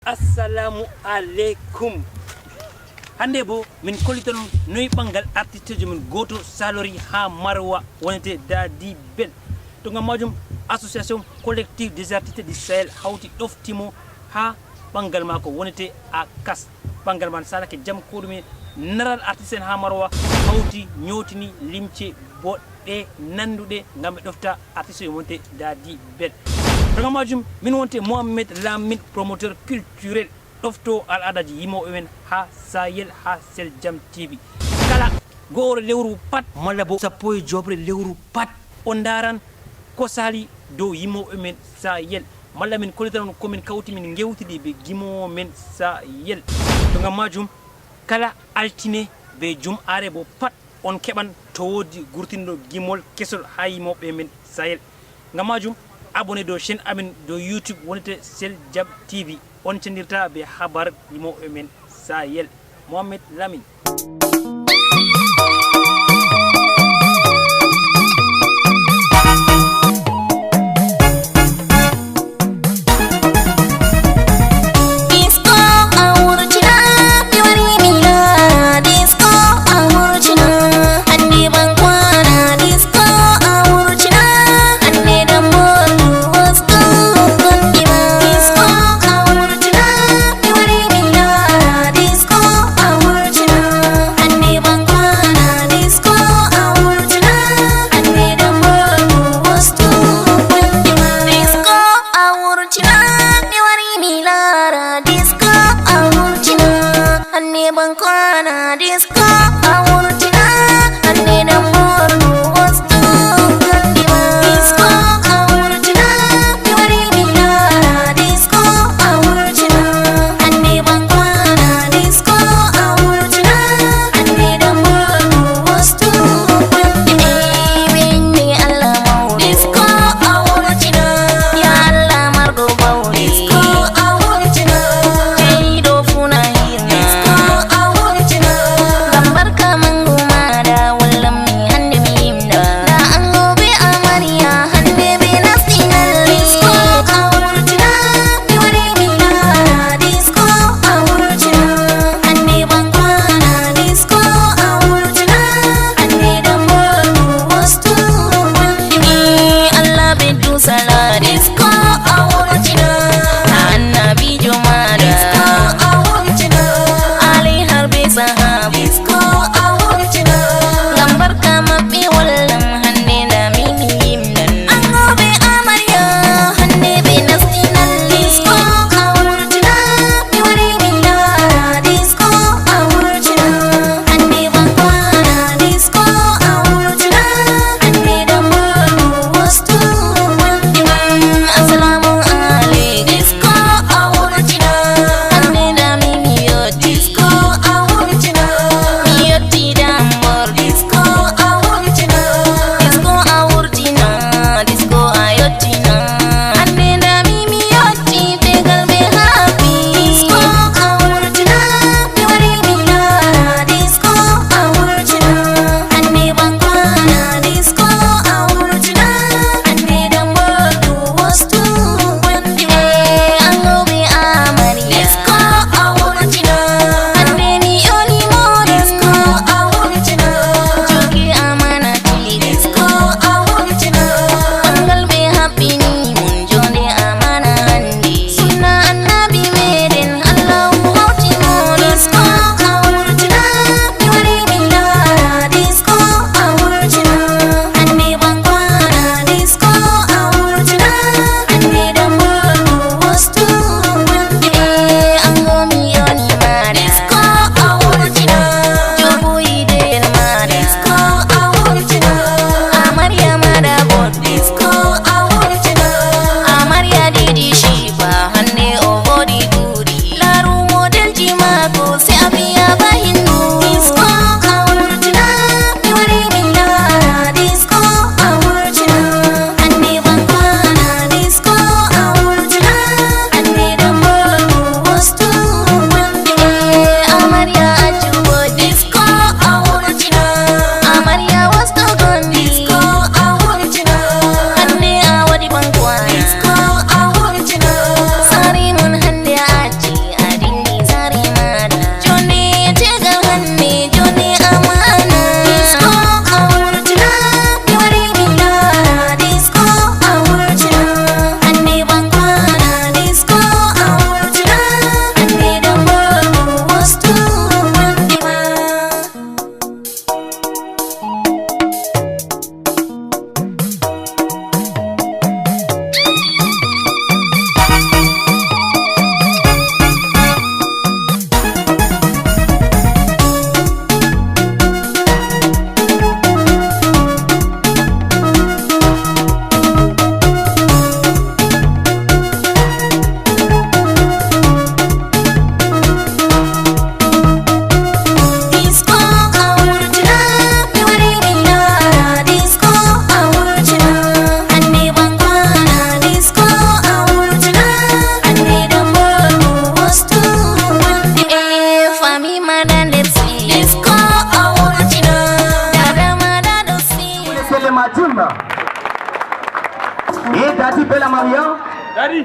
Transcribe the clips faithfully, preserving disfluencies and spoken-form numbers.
Assalamu aleykum. Hannde bo min kollitan on noy ɓanngal artistejo min gooto salori haa Marowa wonete Dadi Bel. To ngam majum, association collective des artistes du Sahel hawti ɗoftimo haa ɓanngal maako wonete a kas. Ɓanngal man salake jam ko ɗume. Naral artiste en haa Marowa hawti ñootini limce boɗɗe nanduɗe ngam ɓe ɗofta artiste e wonte Dadi Bel. To ngam majum, min wonte Mohamed Lamine, promoteur culturel, ɗofto al'adaji yimooɓe men haa Sahel, haa Sel Jam T V. Kala go'ore lewru pat, malla bo sappo e jobre lewru pat, on ndaran ko sali dow yimooɓe men Sahel. Malla min kollitan on ko min kawti min ngewtidi be gimoowo men Sahel. To ngam majum, kala altine be jum'are bo pat, on keɓan to woodi gurtinɗo gimol kesol haa yimooɓe men Sahel. Ngam majum, abonné dow chaîne amin dow YouTube wonete Sel Jam T V. On cendirta be habar yimooɓe men Sahel. Mohamed Lamine.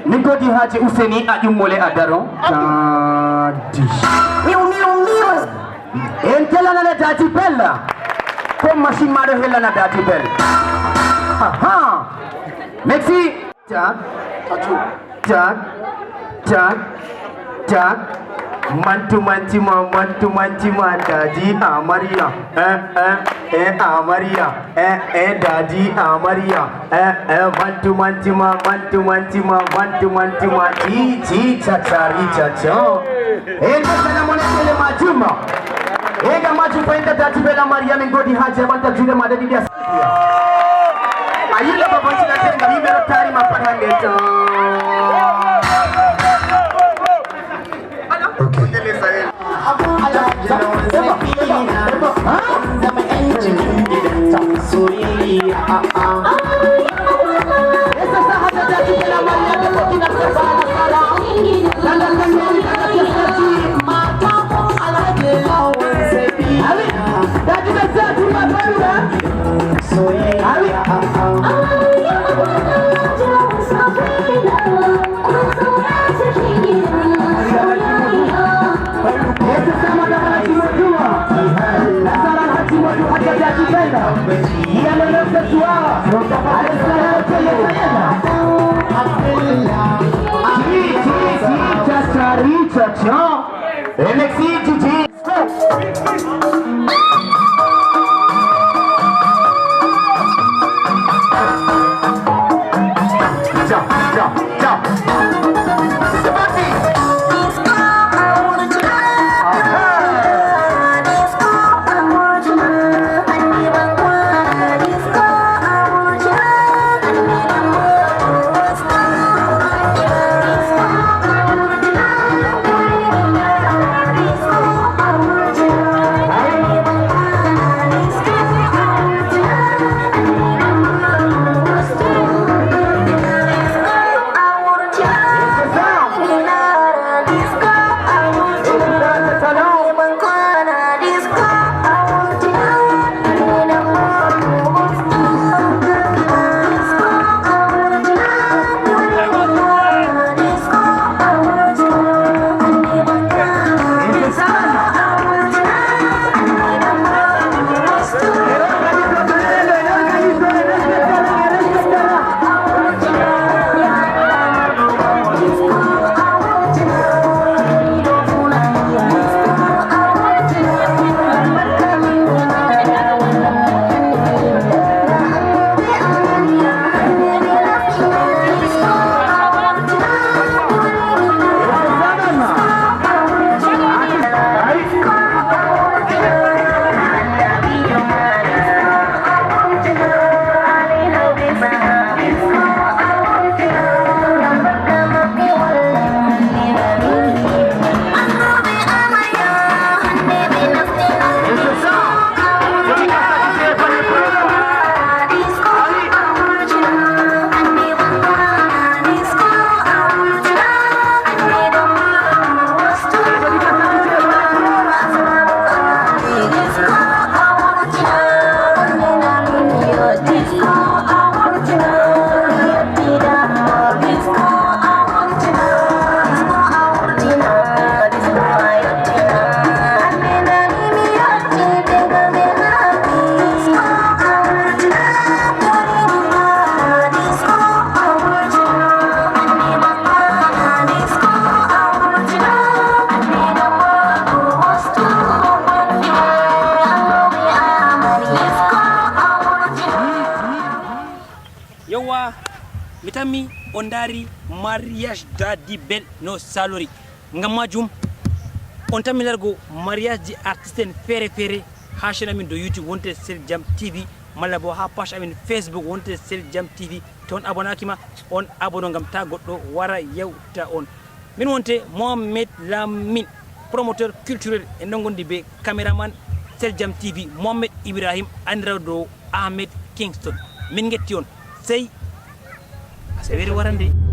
Min godi haaji Useni a ƴummole a daro. Tadi. Miu, miu, miu. En telanane Dadi Bella. Ko machine maɗo helana Dadi Bella. Aha. Merci. Jack, Jack, Jack, Jack. Mantu mantima, mantu mantima, Dadi Amaria. Eh, eh, eh, Amaria. Eh, eh, Dadi Amaria. Eh, eh, mantu mantima, mantu mantima, mantu mantima. Chi, chi, cha, cha, ri, cha, cha. Eh, nde kana mone tele majuma. Eh, ga maju pa inda Dadi Bella Maria, min godi haja banta jude mada di dia. Ayuda babanci na tenga mi mero tari ma pa hande to. Okay. Remixi Gigi. Yewwa, mi tammi on ndaari mariage Dadi Bell no salori. Ngam majum, on tammi largo mariage ji artiste en feere feere ha chaîne amin do YouTube wonte Sel Jam T V, malla bo ha page amin Facebook wonte Sel Jam T V. To on abonaaki ma, on abono ngam ta goɗɗo wara yewta on. Min wonte Mohamed Lamine, promoteur culturel, e ndongondi be caméraman Sel Jam T V, Mohamed Ibrahim, andirawɗo Ahmed Kingston. Min ngetti on. Sey asawere warande.